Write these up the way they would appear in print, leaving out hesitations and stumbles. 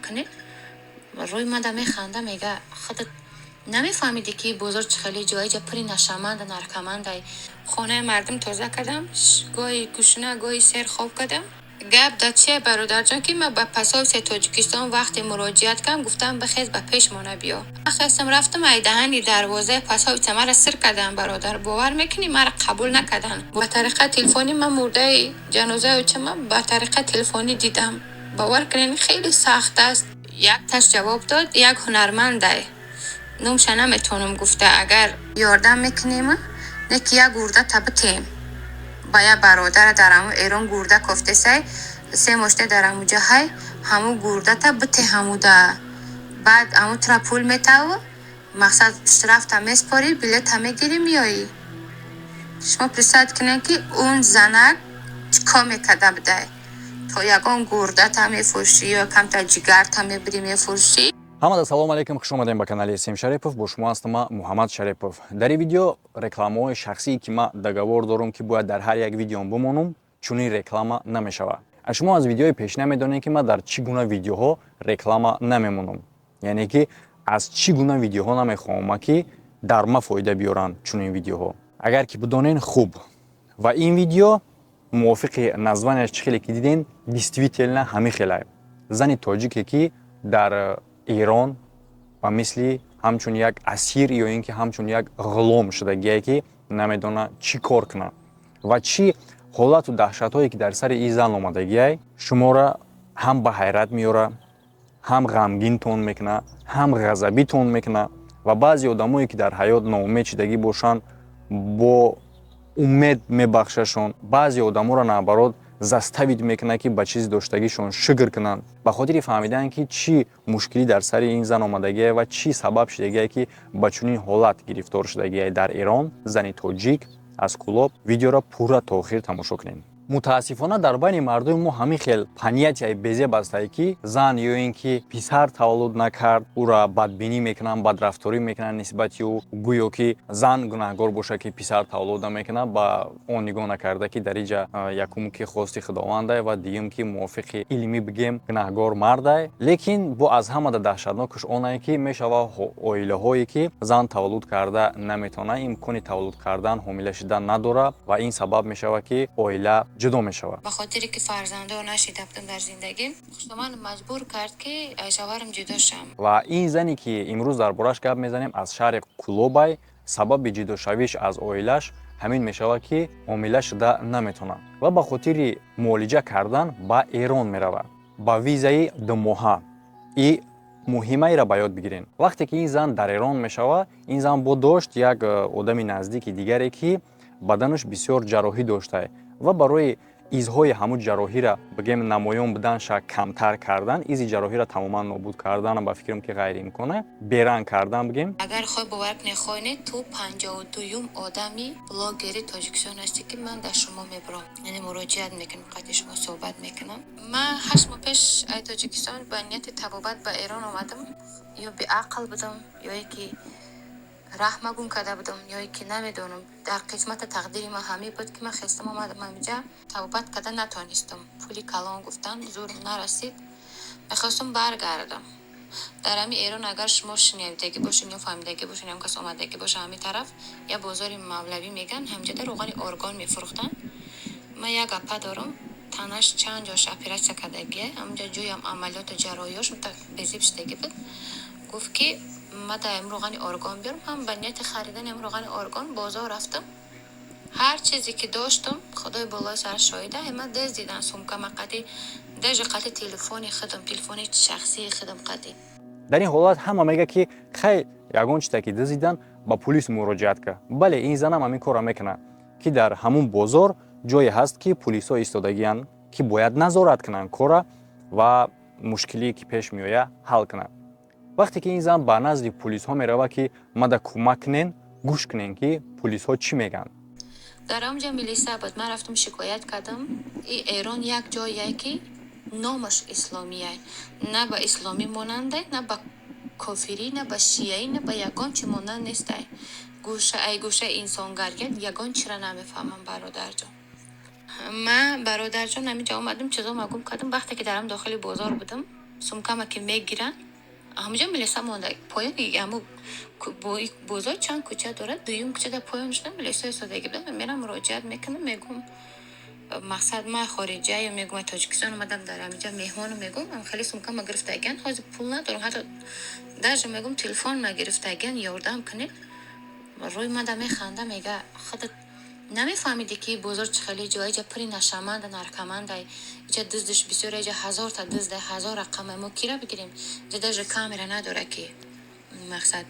Мекунед, рӯи мада механда, мега: «Худат намефаҳмидӣ, ки бозор чӣ хеле ҷоиҷа пури нашаманда, наркомандай?» Хонаи мардум тоза кардам, гоҳи гушна, гоҳи сер хоб кардам. Гап дар чие, бародарҷон, ки ман ба посольствои Тоҷикистон вақте муроҷиат кардам, гуфтам: «Бихез, ба пешмона биё». Хестам, рафтам, ай даҳани дарвозаи посольство мара сир кардам. Бародар, бовар мекунӣ, мара қабул накарданд. Ба тариқаи телефонӣ ман мурдаи ҷанозаи очама ба тариқаи телефонӣ дидам. Бовар кунед, хеле сахт аст. Якташ ҷавоб дод, як ҳунармандай, номша наметавонам гуфта: «Агар ёрдам мекунем, не ки як гурдата битем ба як бародара, дар ҳамун Эрон гурда кофтесай, 3 мошта дар ҳамуҷа ҳай, ҳамун гурдата бите ҳамуда, баъд ҳамун тура пул метаву, мақсад, штрафта меспорӣ, билета мегирӣ, меоӣ». Шумо представить кунед, ки он занак чӣ кор мекарда будай, то ягон гурдата мефурӯшӣ ё камтар ҷигарта мебирӣ, мефурӯшӣ. Ҳамада салом алейкум, хуш омадем ба канали Сем Шарипов. Бо шумо ҳастам ман, Муҳаммад Шарипов. Дар ин видео рекламаҳои шахсие, ки ман договор дорам, ки бояд дар ҳар як видеом бимонам, чунин реклама намешавад. А шумо аз видеои пешина медонед, ки ман дар чӣ гуна видеоҳо реклама намемонам, яъне ки аз чӣ гуна видеоҳо намехоҳам, ки дар ма фоида биёранд чунин видеоҳо. Агар ки бидонен, хуб. Ва ин видео мувофиқи названияш, чӣ хеле ки диден, действительно ҳамин хелае. Зани тоҷике, ки дар Эрон ба мисли ҳамчун як асир ё ин ки ҳамчун як ғулом шудагие, ки намедона чӣ кор кунад ва чӣ ҳолату даҳшатҳое, ки дар сари ин зан омадагиай, шуморо ҳам ба ҳайрат меёрад, ҳам ғамгинтон мекунад, ҳам ғазабитон мекунад. Ва баъзе одамое, ки дар ҳаёт ноумед шудагӣ бошанд, бо умед мебахшашон, баъзе одаморо, наоборот, заставить мекунад, ки ба чизи доштагишон шукр кунанд. Ба хотири фаҳмидан, ки чӣ мушкилӣ дар сари ин зан омадагие ва чӣ сабаб шудагие, ки ба чунин ҳолат гирифтор шудагие дар Эрон зани тоҷик аз Кӯлоб, видеоро пурра то охир тамошо кунем. Мутаассифона, дар байни мардуми мо ҳамин хел понятияи безеб ҳастае, ки зан ё ин ки писар таваллуд накард, ӯра бадбинӣ мекунанд, бадрафторӣ мекунанд нисбати ӯ, гӯё ки зан гунаҳгор бошад, ки писар таваллуд намекунад, ба он нигоҳ накарда, ки дар иҷа якум, ки хости Худовандай, ва дуюм, ки мувофиқи илмӣ бигем, гунаҳгор мардай. Лекин бо аз ҳамада даҳшатнокаш онае, ки мешава оилаҳое, ки зан таваллуд карда наметавонад, имкони таваллуд кардан, ҳомила шудан надорад, ва ин сабаб мешавад, ки оила ҷудо мешавад. Ба хотире ки фарзанддор нашида будам дар зиндагӣ, худованд маҷбур кард, ки аз шавҳарам ҷудо шавам. Ва ин зане, ки имрӯз дар бораш гап мезанем, аз шаҳри Кӯлобай. Сабаби ҷудошавиш аз оилаш ҳамин мешавад, ки ҳомила шуда наметавонад ва ба хотири муолиҷа кардан ба Эрон меравад ба визаи 2 моҳа. И муҳимаеро ба ёд бигирен: вақте ки ин зан дар Эрон мешавад, ин зан бо дошт як одами наздики дигаре, ки баданаш бисёр ҷарроҳӣ доштае, ва барои изҳои ҳамун ҷарроҳира, бигем, намоён буданша камтар кардан, изи ҷарроҳиро тамоман нобуд кардан, ба фикрам, ки ғайриимкона, беранг кардан, бигем. Агар хоҳ бовар кунӣ, хоҳ не, ту 52-юм одами блогери Тоҷикистон ҳастӣ, ки ман дар шумо мебурам, яъне муроҷиат мекунам, қадри шумо суҳбат мекунам. Ман 8 моҳ пеш аз Тоҷикистон ба нияти табобат ба Эрон омадам. Ё беақл будам, ё ки раҳма гум карда будам, ё ки намедонам, дар қисмата тақдири ман ҳамин буд, ки ман хестам, омадам ҳамиҷа, табобат карда натонистам. Пули калон гуфтан, зурм нарасид, мехостам баргардам. Дар ҳамин Эрон, агар шумо шунавидагӣ бошед ё фаҳмидагӣ бошед, ё кас омадагӣ боша ҳамин тараф, як бозори Мавлавӣ меган, ҳамҷода роғани орган мефурӯхтанд. Ман як апа дорам, танаш чанд ҷош оператсия кардагия, ҳамҷа ҷоям амалиёту ҷарроҳиёш безеб шудагӣ буд. Гуфт, ки ма да ам роғани орган биёрам. Ҳам ба нияти харидани ам роғани орган бозор рафтам. Ҳар чизе ки доштам, Худои болои сар шоҳида, ма дез дидан сумкама қади, даже қади телефони худам, телефони шахсии худам қади. Дар ин ҳолат ҳама мега, ки хай, ягон чизе ки дизидан, ба пулис муроҷиат кард. Бале, ин занам ҳамин корро мекунад, ки дар ҳамун бозор ҷое ҳаст, ки пулисҳо истодагиянд, ки бояд назорат кунанд кора ва мушкилие, ки пеш меояд, ҳал кунанд. Вақте ки ин зан ба назди пулисҳо меравад, ки мада кӯмак кунен, гӯш кунен, ки пулисҳо чӣ мегӯянд. Дар ҳамҷа милиса буд, ман рафтам, шикоят кардам. И Эрон як ҷое, ки номаш исломия, на ба исломӣ монандай, на ба кофирӣ, на ба шиаӣ, на ба ягон чи монанд нестай. Гӯша ай гӯшаи инсонгарият ягон чира намефаҳмам, бародарҷон. Ман, бародарҷон, ҳаминҷа омадам, чизома гум кардам. Вақте ки дар ҳам дохили бозор будам. Сумкама ки мегиранд, ҳамуҷо милиса монда поёни ҳаму бозор. Чанд кӯча дорад, дуюм кӯча дар поён шуда милиса истодагӣ буданд. Мерам, муроҷиат мекунам, мегӯм, мақсад, ман хориҷа ё мегӯм, Тоҷикистон омадам, дар ҳамиҷа меҳмону, мегӯм, хеле сумкама гирифтагиан, ҳозир пул надорам, ҳатто даже, мегӯм, телефонма гирифтагиан, ёрдам кунед. Рӯи мада механда, мега: «Худат намефаҳмидӣ, ки бозор чӣ хеле ҷо иҷа пури нашаманда, наркомандай, иҷа дуздиш бисёр, иҷа ҳазорта дузда, ҳазор рақама, мо кира бигирем? Иҷа даже камера надора, ки мақсад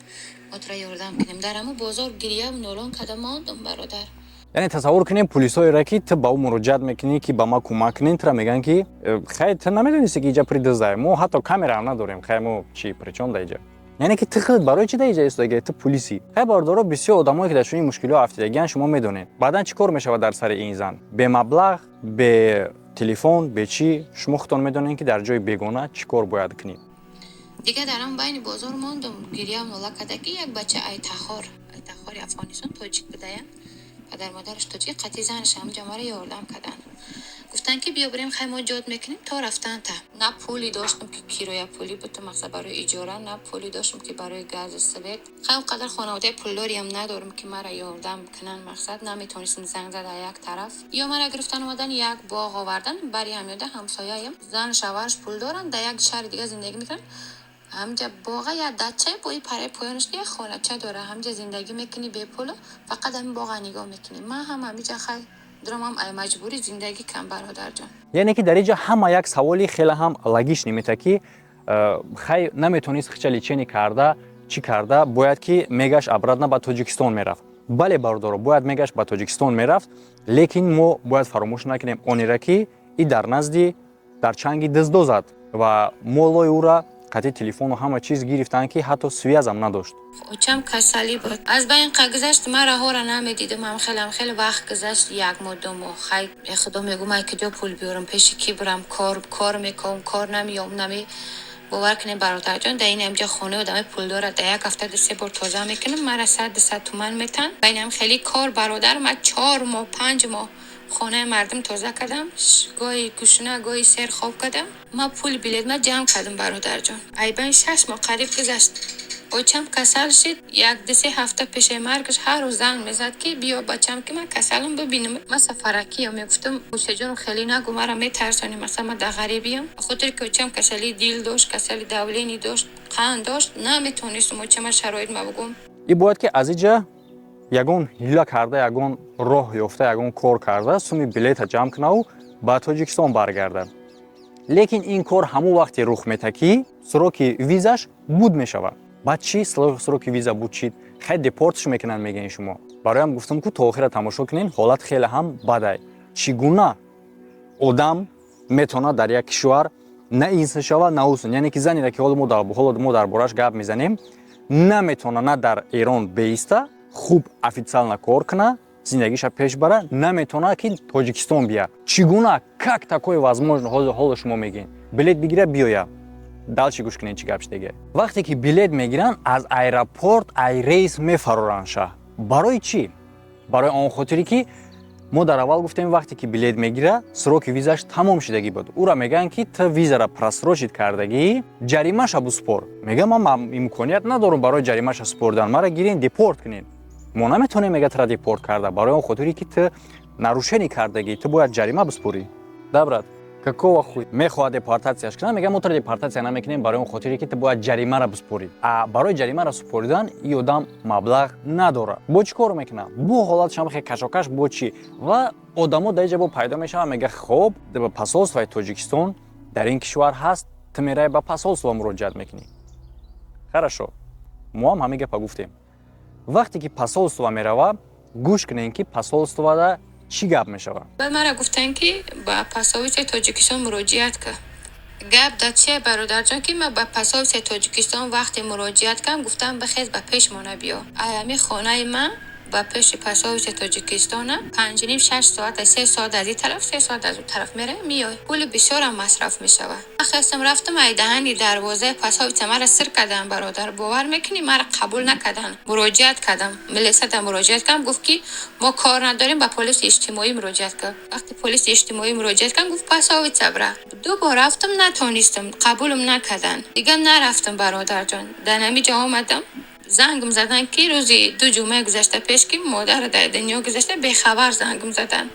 мо тура ёрдам кунем». Дар ҳамун бозор гирия нолон карда мондум, бародар. Яъне тасаввур кунем, пулисҳоеро, ки ту ба ӯ муроҷиат мекунӣ, ки ба ма кӯмак кунен, тура мегӯянд, ки хай, ту намедонисти, ки иҷа пури дуздае, мо ҳатто камераам надорем, хай, мо чӣ причём да иҷа? Яъне ки ту худ барои чӣ да иҷа истодаги, ту пулисӣ? Хай, бародаро, бисёр одамое, ки дар чунин мушкилиҳо афтидагиянд, шумо медонед, баъдан чӣ кор мешавад дар сари ин зан. Бемаблағ, бе телефон, бе чӣ, шумо худтон медонед, ки дар ҷои бегона чӣ кор бояд кунӣ. Дигар дар ҳам байни бозор мондум, гиря нола карда, ки як бача Айтахор, Айтахори Афғонистон, тоҷик будаян, падар модараш тоҷик, қатъи занаш ҳамҷа мара ёрдам карданд. Гуфтанд, ки биё, бирем, хай, мо ҷод мекунем то рафтан. Та на пули доштам, ки кироя пулӣ буд, мақсад, барои иҷора, на пули доштам, ки барои газу свет. Хай, он қадар хонаводаи пулдориам надорам, ки мара ёрдам кунанд. Мақсад, наметонистам занг зада як тараф. Ё мара гирифтан, омадан, як боғ овардан. Бари ҳамёда ҳамсояям, зану шавҳараш пул доранд, дар як шаҳри дига зиндагӣ мекунанд. Ҳамҷа боға як дача бои параи поёнаш як хонача дора. Ҳамҷа зиндагӣ мекунӣ бепулу, фақат ҳамин боға нигоҳ мекунӣ. Ман ҳам ҳамиҷа, хай, дуромам, ай маҷбурӣ зиндагӣ кам, бародарҷон. Яъне ки дар инҷа ҳама як саволи хеле ҳам логичный мета, ки хай, наметонист хича лечение карда, чӣ карда, бояд ки мегашт, обратно ба Тоҷикистон мерафт. Бале, бародаро, бояд мегашт, ба Тоҷикистон мерафт, лекин мо бояд фаромӯш накунем онеро, ки и дар назди, дар чанги дуздо зад ва молои ӯра қатъи телефону ҳама чиз гирифтанд, ки ҳатто связь ам надошт. Очам касалӣ буд. Аз байн қа гузашт, ман раҳоро намедидам. Ҳам хеле вақт гузашт, як моҳ, 2 моҳ. Хай, э худо, мегӯм, ай куҷо пул биёрам, пеши кӣ бирам, кор мекунам, кор намеём. Нами бовар кунем, бародарҷон, дар ин ҳамҷа хонаи одамои пулдора дар як ҳафта ду се бор тоза мекунам, мара 100-200 туман метан. Ба ин ҳам хеле кор, бародар, ман 4 моҳ, 5 моҳ хонаи мардум тоза кардам, гоҳи гушна, гоҳи сер хоб кардам. Ман пули билет ма ҷамъ кардам, бародарҷон. Айбайн 6 моҳ қариб гузашт, очам касал шид. Як ду се ҳафта пешаи маргаш ҳар рӯз занг мезад, ки биё, бачам, ки ман касалам, бибинам. Ман сафаракиё мегуфтам: «Очаҷон, хеле нагу, мара метарсонӣ, масалан, ман дар ғарибиям». Хотире ки очам касалии дил дошт, касали давление дошт, қанд дошт, наметонистам очама шароит ма бугум. И бояд ки аз иҷа ягон ҳила карда, ягон роҳ ёфта, ягон кор карда, суми билета ҷамъ кунаву ба Тоҷикистон баргардад. Лекин ин кор ҳамон вақте рух мета, ки сроки визаш буд мешавад. Баъд чӣ? Сроки виза буд чид, хай, депортш мекунанд, мегӯен шумо. Бароям гуфтам, ку то охира тамошо кунен, ҳолат хеле ҳам бадай. Чӣ гуна одам метавонад дар як кишвар на инсон шавад, на усон? Яъне ки занере, ки ҳоло мо дар бораш гап мезанем, наметавона на дар Эрон беиста, хуб, официально кор куна, зиндагиша пеш бара, наметавона, ки Тоҷикистон бия. Чӣ гуна, как такое возможно? Ҳоло шумо мегӯед, билет бигира, биёя. Дальше гӯш кунед, чӣ гап шудеге. Вақте ки билет мегиранд, аз аэропорт ай рейс мефароранд ша. Барои чӣ? Барои он хотире, ки мо дар аввал гуфтем, вақте ки билет мегира, сроки визаш тамом шудагӣ буд. Ӯра мегӯянд, ки ту визара просрочить кардагӣ, ҷаримаша буспор. Мега: «Ман имконият надорам барои ҷаримаша супордан, мара гирен, депорт кунед». «Мо наметавонем», мега, «тура депорт карда, барои он хотире, ки ту нарушение кардагӣ, ту бояд ҷарима биспорӣ». Да, брат, какого хуй? Мехоҳад депортатсияш кунад, мега: «Мо тура депортатсия намекунем, барои он хотире, ки ту бояд ҷаримаро биспорӣ». А барои ҷаримаро супоридан и одам маблағ надорад. Бо чӣ кор мекунад? Бу ҳолатшам хе кашокаш бо чӣ? Ва одамо дар иҷа бо пайдо мешаванд, мега: «Хоб, посольствои Тоҷикистон дар ин кишвар ҳаст, ту меравӣ, ба посольство муроҷиат мекунӣ». Хорошо, мо ҳам ҳамин гапа гуфтем. Вақте ки посольство мерава, гӯш кунем, ки посольствода чӣ гап мешавад. Баъд мара гуфтанд, ки ба посольствои Тоҷикистон муроҷиат кар. Гап дар чие, бародарҷон, ки ман ба посольствои Тоҷикистон вақте муроҷиат кардам, гуфтам: «Бихез, ба пеш мона биё». Ай ҳамин хонаи ман. Ба пеши посольство Тоҷикистона 5:30, 6 соат, 3 соат аз ин тараф, 3 соат аз он тараф меравӣ, меоӣ, пули бисёрам масраф мешавад. Хестам, рафтам, ай даҳани дарвозаи посольство мара сир кардам. Бародар, бовар мекунӣ, мара қабул накарданд. Муроҷиат кардам, милисада муроҷиат кардам, гуфт, ки мо кор надорем, ба полиси иҷтимоӣ муроҷиат кард. Вақте полиси иҷтимоӣ муроҷиат кардам, гуфт, посольство бира. Ду бор рафтам, натонистам, қабулам накарданд, дигар нарафтам. Бародарҷон, дар ҳамин ҷо омадам, зангм задан, ки рӯзи ду ҷумъаи гузашта пеш, ки модар дар дунё гузашта, бехабар зангм задан.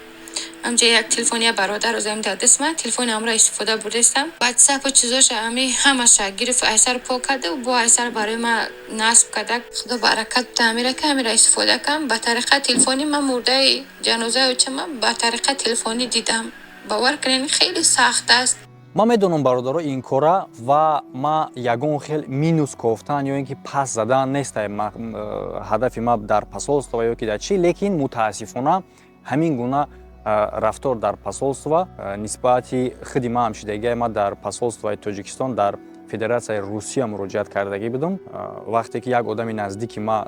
Ҳамҷа як телефон я бародар озам дар дастма, телефони ҳамро истифода бурдастам, ватсапу чизоша ҳами ҳамаша гирифт, айсар пок карда, бо айсар барои ма насб карда. Худо баракат буда ҳамира, ки ҳамира истифода кардам. Ба тариқа телефони ман мурдаи ҷанозаи очама ба тариқа телефонӣ дидам. Бовар кунед, хеле сахт аст. Ман медонам, бародаро, ин кора ва ма ягон хел минус кофтан ё ин ки пас задан нестай ҳадафи ма дар посольство ё ки дар чӣ, лекин мутаассифона ҳамин гуна рафтор дар посольство нисбати худи ма ҳам шидагия. Ма дар посольствои Тоҷикистон дар Федератсияи Русия муроҷиат кардагӣ будам, вақте ки як одами наздики ма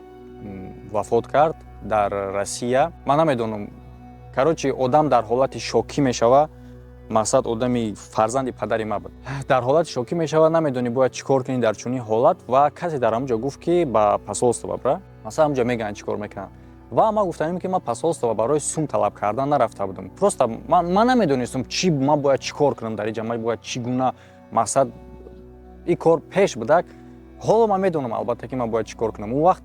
вафот кард дар Россия. Ман намедонам, короче, одам дар ҳолати шокӣ мешава. Мақсад, одами фарзанди падари ма буд, дар ҳолати шокӣ мешава, намедонӣ бояд чӣ кор кунӣ дар чунин ҳолат. Ва касе дар ҳамон ҷо гуфт, ки ба посольство бира, масалан, ҳамҷо мегӯянд, чӣ кор мекунанд. Ва ман гуфтанем, ки ман посольство барои сум талаб кардан нарафта будам. Просто ман намедонистам, чӣ ман бояд чӣ кор кунам дар инҷа, ман бояд чӣ гуна, мақсад, ин кор пеш будак. Ҳоло ман медонам, албатта, ки ман бояд чӣ кор кунам. Он вақт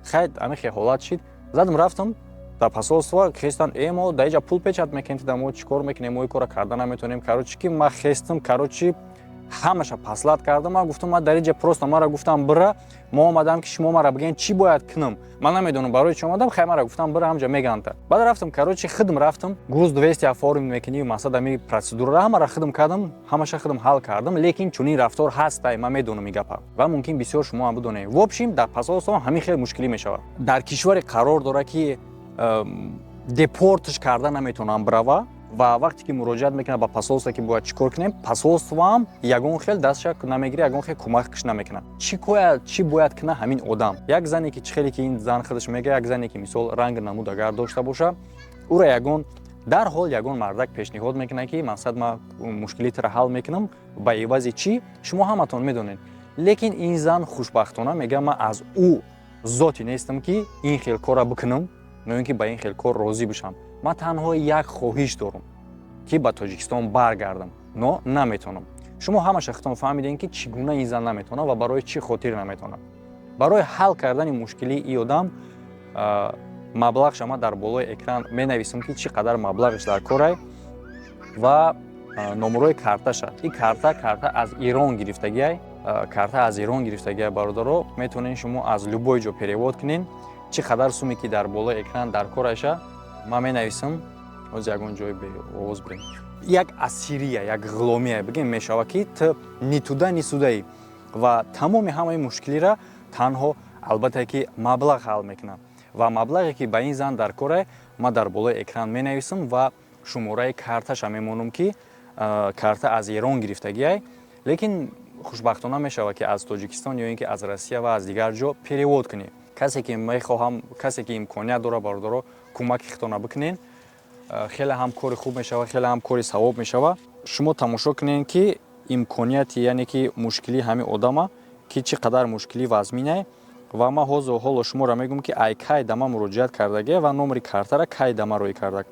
хайр, ҳамин хел ҳолат шид. Задам, рафтам дар посольство, хестан: «Э, мо дар инҷа пул печать мекунем, да мо чӣ кор мекунем? Мо ин кора карда наметавонем». Короче, ки ман хестам, короче, ҳамаша послать кардам. Ман гуфтам: «Ман дар инҷа просто мара гуфтам бира, мо омадам, ки шумо мара бигӯен, чӣ бояд кунам. Ман намедонам, барои чӣ омадам. Хай, мара гуфтам бира, ҳамҷа меганта». Баъд рафтам, короче, худм рафтам, груз 200 оформить мекунӣ, мақсад, ами процедураро ҳамара худм кардам, ҳамаша худм ҳал кардам. Лекин чунин рафтор ҳастай, ман медонам ин гапа ва мумкин бисёр шумо ҳам бидонед. В общем, дар посольство ҳамин хел мушкилӣ мешавад. Дар кишваре қарор дорад, ки депортш карда наметавонам бирава. Ва вақте ки муроҷиат мекунад ба посольство, ки бояд чӣ кор кунем, посольствоам ягон хел дастша намегирад, ягон хел кӯмакш намекунад. Чӣ бояд кунад ҳамин одам? Як зане, ки чӣ хеле ки ин зан худаш мега, як зане, ки мисол ранг намуд агар дошта боша, ӯра ягон дарҳол ягон мардак пешниҳод мекунад, ки мақсад, ман мушкилитро ҳал мекунам, ба ивази чӣ, шумо ҳаматон медонед. Лекин ин зан хушбахтона мега: «Ман аз ӯ зоте нестам, ки ин хел корра бикунам ё ин ки ба ин хел кор розӣ бишам. Ман танҳо як хоҳиш дорам, ки ба Тоҷикистон баргардам, но наметавонам». Шумо ҳамаша худтон фаҳмидем, ки чӣ гуна ин зан наметавонад ва барои чӣ хотир наметавонад. Барои ҳал кардани мушкилии ин одам маблағша ман дар болои экран менависам, ки чӣ қадар маблағаш дар корай ва номерои карташа. Ин карта аз Ирон гирифтагиай, карта аз Ирон гирифтагиай. Бародаро, метавонед шумо аз любой ҷо перевод кунед. Чӣ қадар суме ки дар болои экран дар кораша ман менависам. Ҳозир ягон ҷои беовоз бирем. Як асирия, як ғуломия бигем мешава, ки ту ни туда, ни сюдаӣ. Ва тамоми ҳамаи мушкилира танҳо, албатта, ки маблағ ҳал мекунад. Ва маблағе ки ба ин зан дар корае, ман дар болои экран менависам ва шумораи карташа мемонам, ки карта аз Эрон гирифтагиай, лекин хушбахтона мешавад, ки аз Тоҷикистон ё ин ки аз Россия ва аз дигар ҷо перевод кунӣ. Касе ки мехоҳам, касе ки имконият дорад, бародаро, кӯмаки худтона бикунед, хеле ҳам кори хуб мешавад, хеле ҳам кори савоб мешавад. Шумо тамошо кунед, ки имконияти, яъне ки мушкилии ҳамин одама, ки чӣ қадар мушкилӣ вазминае. Ва ман ҳозир ҳоло шуморо мегӯям, ки ай кай дама муроҷиат кардагия ва номери картара кай дама рӯй кардаг.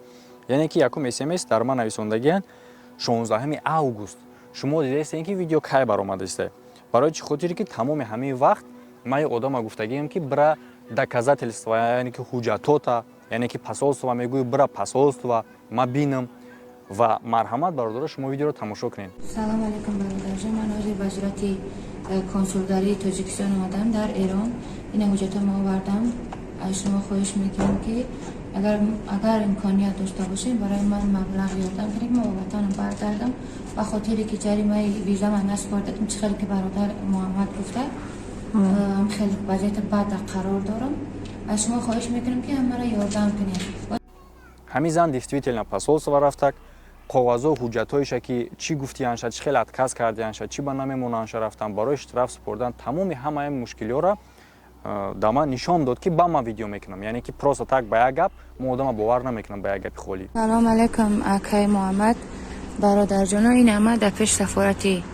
Яъне ки якум СМС дар ман нависондагиянд 16 август. Шумо дидаистед, ки видео кай баромадааст. Барои чӣ хотире ки тамоми ҳамин вақт ман ин одама гуфтагиам, ки бира доказательства, яъне ки ҳуҷҷатота, яъне ки посольство мегӯй, бира посольство, ма бинам. Ва марҳамат, бародаро, шумо видеоро тамошо кунед. Салом алейкум, бародарҷон. Ман ҳозир вазорати консулгарии Тоҷикистон омадам дар Эрон. Ина ҳуҷҷатҳо ма овардам. Аз шумо хоҳиш мекунам, ки агар имконият дошта бошем, барои ман маблағ ёрдам кунед, ки ман ба ватанам баргардам. Ба хотире ки ҷаримаи виза ман насупордадам, чӣ хеле ки бародар Муҳаммад гуфта, хеле вазъияти бад қарор дорам. Аз шумо хоҳиш мекунам, ки ҳамаро ёрдам кунед. Ҳамин зан действительно посольство рафтак, коғазо, ҳуҷҷатҳоеша, ки чӣ гуфтиянша, чӣ хеле отказ кардиянша, чӣ ба намемонандша, рафтан барои штраф супордан. Тамоми ҳамаи мушкилиҳоро Да ман нишон дод, ки ба ман видео мекунам, яъне ки просто так ба як гап мо одама бовар намекунам, ба як гапи холӣ. Салом алайкум, акай Муҳаммад, бародарҷоно. Ин ама дар пеш сафорати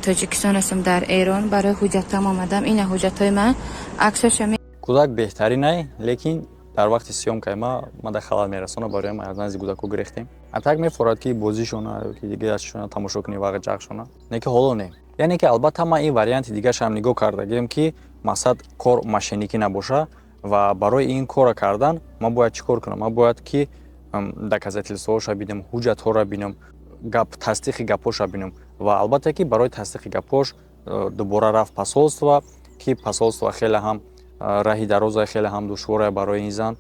Тоҷикистон ҳастам дар Эрон. Барои ҳуҷҷатам омадам. Ина ҳуҷҷатҳои ман, аксоша. Кӯдак беҳтаринай, лекин дар вақти съёмка и ма да халал мерасона. Барои аз назди кӯдако гирехтем. А так мефорад, ки бозишона, ки дигаашона тамошо кунӣ, вақт ҷағшона не, ки ҳоло не. Яъне ки албатта ман ин варианти дигарашам нигоҳ кардагием, ки мақсад кор мошенник ӣ набоша. Ва барои ин корро кардан ман бояд чӣ кор кунам? Ман бояд ки доказательство ҳоша бинам, ҳуҷҷатҳоро бинам, гап, тасдиқи гапҳоша бинам. Ва албатта ки барои тасдиқи гапҳош дубора рафт посольство, ки посольство хеле ҳам раҳи дароза, хеле ҳам душвора барои ин зан.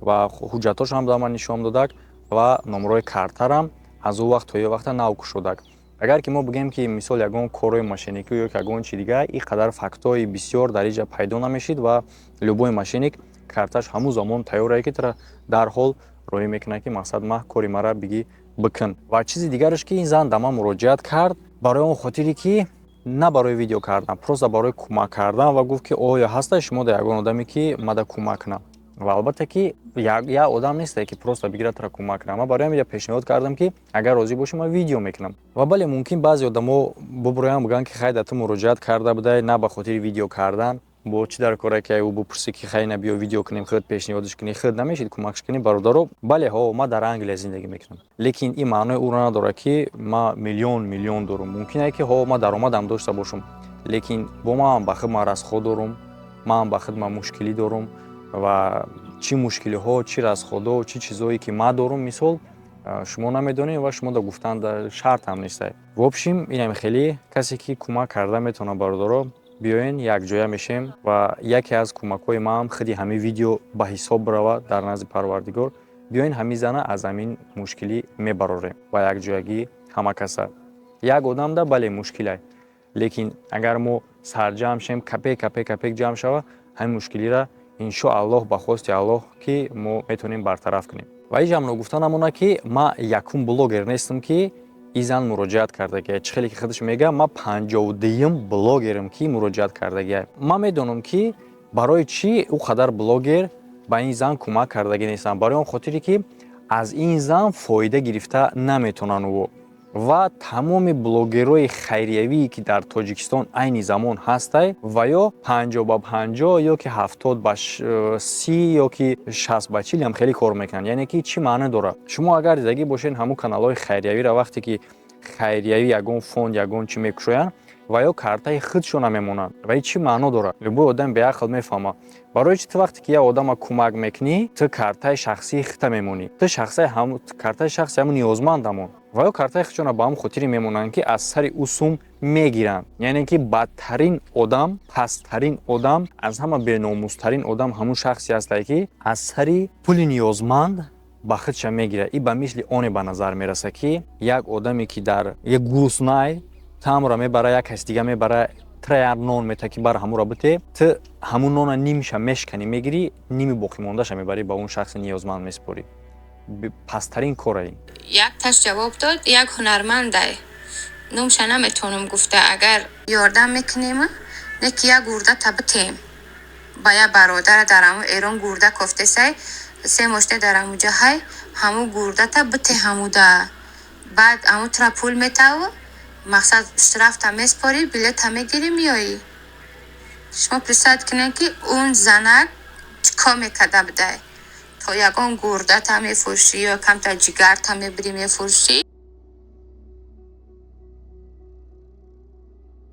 Ва ҳуҷҷатҳошам ба ман нишон додак ва номрои картарам аз он вақт то ин вақта нав кушодак. Агар ки мо бигӯем, ки мисол ягон корҳои мошенник ӣ ё ягон чи дига, ин қадар фактҳои бисёр дар инҷа пайдо намешид. Ва любой мошенник карташ ҳамун замон тайёрае, ки тура дарҳол роҳӣ мекунад, ки мақсад ма кори мара бигӣ, бикун. Ва чизи дигараш, ки ин зан да ман муроҷиат кард барои он хотире, ки на барои видео кардан, просто барои кӯмак кардан. Ва гуфт, ки оё ҳаста шумо да ягон одаме, ки мада кӯмак кунам? Ва албатта ки як одам несте, ки просто бигирад, тура кӯмак кунам. Ман барои ҳамин пешниҳод кардам, ки агар розӣ бошӣ, ман видео мекунам. Ва бале, мумкин баъзе одамо бубуроянд, бигӯянд, ки хай, да ту муроҷиат карда будай на ба хотири видео кардан, бо чӣ дар кора, ки ӯ бупурсӣ, ки хай, на, биё видео кунем, худ пешниҳодаш кунӣ, худ намешид кӯмакш кунӣ? Бародаро, бале, ҳо, ман дар Англия зиндагӣ мекунам, лекин ин маънои ӯро надорад, ки ман миллион миллион дорам. Мумкин ки ҳо, ман даромадам дошта бошам, лекин бо манам ба худ ман расход дорум, манам ба худ ман мушкилӣ дорум. Ва чӣ мушкилиҳо, чӣ расход о, чӣ чизое, ки ман дорум, мисол, шумо намедонед ва шумо да гуфтан да шарт ҳам нестай. В общем, инам хеле касе, ки кӯмак карда метавонад, бародаро, биёен, якҷоя мешем. Ва яке аз кӯмакҳои маам худи ҳамин видео ба ҳисоб биравад дар назди Парвардигор. Биёен, ҳамин зана аз ҳамин мушкилӣ мебарорем ба якҷоягӣ ҳама каса. Як одамда, бале, мушкилай, лекин агар мо сарҷамъ шем, капек, капек, капек ҷамъ шава, ҳамин мушкилира, иншоаллоҳ, ба хости Аллоҳ, ки мо метавонем бартараф кунем. Ва ҳеҷ ногуфта намонад, ки ман якум блогер нестам, ки ин зан муроҷиат кардагия. Чӣ хеле ки худаш мегӯяд, ман 52-юм блогерам, ки муроҷиат кардагия. Ман медонам, ки барои чӣ ӯ қадар блогер ба ин зан кӯмак кардагӣ нестанд: барои он хотире, ки аз ин зан фоида гирифта наметавонанд ӯ. Ва тамоми блогерҳои хайриявие, ки дар Тоҷикистон айни замон ҳастай, ва ё 50 ба 50, ё ки 70 ба 30, ё ки 60 ба 40 ҳам хеле кор мекунанд. Яъне ки чӣ маъно дорад? Шумо агар дидагӣ бошед, ҳамун каналҳои хайриявиро, вақте ки хайриявӣ ягон фонд, ягон чӣ мекушоянд, ва ё картаи худшона мемонанд. Ва ин чӣ маъно дорад? Любой одам беақл мефаҳмад, барои чи ту вақте ки як одама кӯмак мекунӣ, ту картаи шахсии худта мемонӣ, ту картаи шахси ҳамун ниёзмандамон. Ва ё картаи худшона ба ҳамн хотире мемонанд, ки аз сари ӯ сум мегиранд. Яъне ки бадтарин одам, пасттарин одам, аз ҳама беномустарин одам ҳамун шахсе ҳастае, ки аз сари пули ниёзманд ба худша мегирад. И ба мисли оне ба назар мерасад, ки як одаме, ки дар як гуруснай таамро мебара, як каси дига мебара, тра як нон мета, ки бар ҳамуро бите, ту ҳамун нона нимша мешканӣ, мегирӣ, ними боқимондаша мебарӣ, ба он шахси ниёзманд месупорӣ. Пасттарин кора ин. Якташ ҷавоб дод, як ҳунармандай, номша наметавонам гуфта. Агар ёрдам мекунем, не ки як гурдата битем ба як бародара дар ҳамун Эрон, гурда кофтесай, се мошина дар ҳамуҷа ҳай, ҳамун гурдата бите ҳамуда, баъд ҳамун тура пул метаву, мақсад, штраф та меспорӣ, билета мегирӣ, меоӣ. Шумо представить кунед, ки он занак чӣ кор мекарда будай, то ягон гурдата мефурӯшӣ ё камтар ҷигарта мебирӣ, мефурӯшӣ.